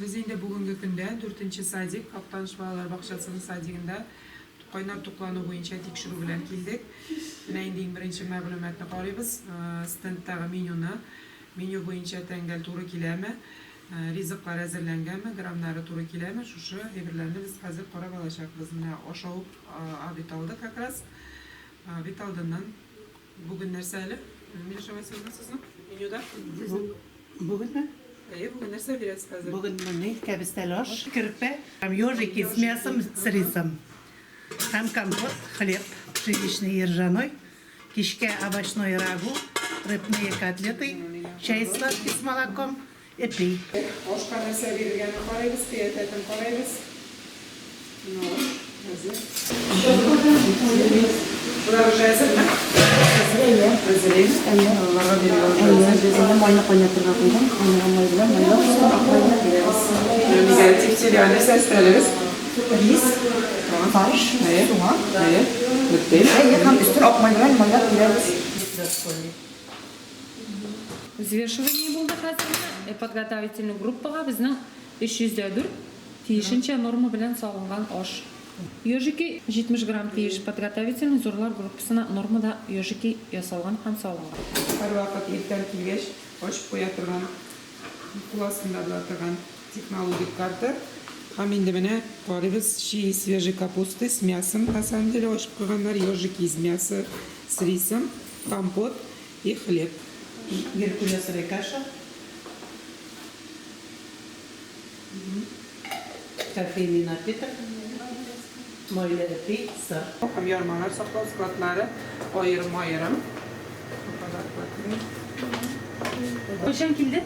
Без инде бүгенге көндә дүртенче садик, Актаныш балалар бакчасының садигында кайнар туклану буенча тикшерү белән килдек. Менә инде иң беренче мәгълүматны карыйбыз, стендтагы менюны. Меню буенча тәңгәл туры киләме, ризыклар әзерләнгәнме, граммнары туры киләме, шушы әйберләрне без хәзер карап алачакбыз. Менә ашау обед алды как раз. Обед алдыннан Бүген нәрсә әле? Миләүшә Василовна, сезнең менюда? Бүгенме? Әйе, бүген нәрсә бирәсез хәзер? Бүген ни, кәбестәле аш, керпе, һәм ёжики с мясом, с рисом. Һәм компот, хлеб пшеничный и ржаной, кичкә овощной рагу, рыбные котлеты, чәй сладкий с молоком, Ипи. Ашка нәрсә бирелгәнен карыйбыз, кыяфәтен карыйбыз. Менә аш әзер. Болар уже әзерме? Әзер, әйе. Әзер, әйе. Әйе. Балаларга бирергә уже Әйе, әзер. без инде майны кайнатырга куйдым. Кайнаган май белән майлап өстен ак май белән бирәбез. Менә нигә тефтели, нәрсә өстәлегез? Рис, фарш, суган. Әйе, бетте. Әйе, һәм өстен ак май белән майлап бирәбез. Взвешивание булды хәзер менә. Подготовительный группага безнең 304 тиешенчә норма белән салынган аш. Ёжики 70 грамм тиеш. Подготовительный зурлар группасына нормада ёжики ясалган һәм салынган. Һәрвакыт иртән килгәч ачып куя торган, кул астында була торган технологик карта. Һәм инде менә карыйбыз, щи из свежей капусты с мясом, на самом деле ачып куйганнар, ёжики из мяса с рисом, компот. И хлеб. Геркулесовая каша. Кофейный напиток. Майлы ипи, сыр. Һәм ярмалар саклау складлары аерым-аерым. Кайчан килде?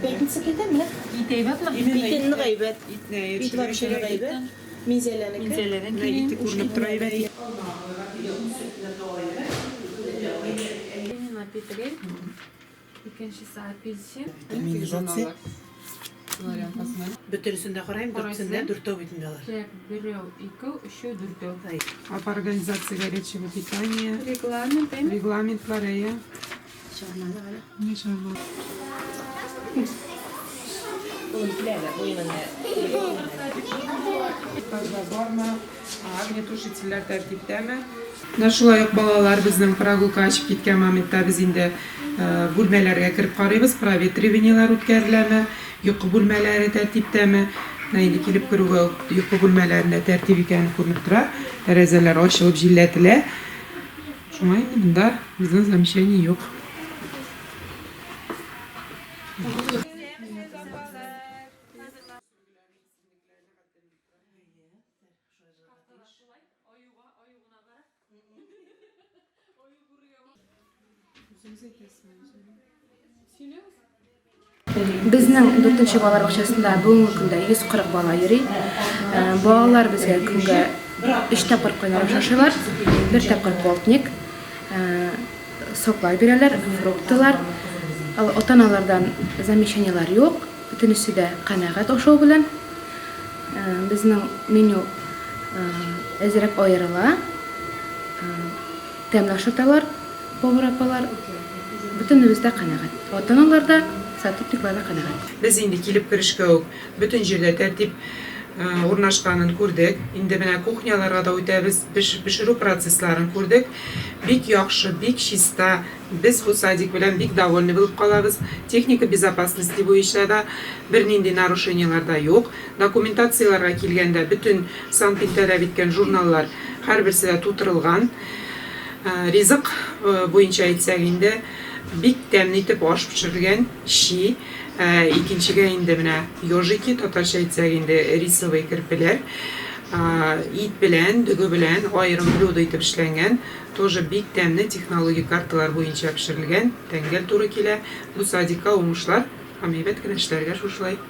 Пятница килде, менә. Ит әйбәтме? Ите нык әйбәт. Итне Ит вообще нык әйбәт. Минзәләнеке. Минзәләдән Менә килгән. ите күренеп тора әйбәт. Икенчесе апельсин. Витаминизация. Бөтенесен дә карыйм, дүртесендә дүртәү бит инде алар. Так, берәү, икәү, өчәү, дүртәү. Об организации горячего питания. Регламент, әйме? Регламентлар, әйе. Чыгармады әле. Не чыгармады. Бармы? Огнетушительләр тәртиптәме? Менә шулай ук балалар безнең прогулка ачып киткән моментта без инде бүлмәләргә кереп карыйбыз, проветриваниеләр үткәреләме, йокы бүлмәләре тәртиптәме. Менә инде килеп керүгә үк йокы бүлмәләрендә тәртип икәне күренеп тора. Тәрәзәләр ачылып җилләтелә. Шуңа инде монда безнең замечание юк. Безнең дүртенче балалар бакчасында бүгенге көндә 140 бала йөри. Балалар безгә көнгә өч тапкыр кайнар аш ашыйлар, бер тапкыр полтник, соклар бирәләр, фруктылар. Ата-аналардан замечаниеләр юк, бөтенесе дә канәгать ашау белән. Безнең меню әзрәк аерыла. Тәмле ашаталар повар апалар. Бөтенебез дә канәгать. Ата-аналар да, сотрудниклар да канәгать. Без инде килеп керешкә үк бөтен җирдә тәртип урнашканын күрдек. Инде менә кухняларга да үтәбез, пешерү процессларын күрдек. Бик яхшы, бик чиста. Без бу садик белән бик довольны булып калабыз. Техника безопасности буенча да бернинди нарушениеләр дә юк. Документацияләргә килгәндә, бөтен СанПин таләп иткән журналлар һәрберсе дә тутырылган. Ризык буенча әйтсәк инде, бик тәмле итеп аш пешерелгән, щи. Икенчегә инде менә ёжики, татарча әйтсәк инде рисовый керпеләр. Ит белән, дөге белән аерым блюдо итеп эшләнгән. Тоже бик тәмле, технологик карталар буенча пешерелгән, тәңгәл туры килә. Бу садикка уңышлар һәм әйбәт кенә эшләргә шушылай.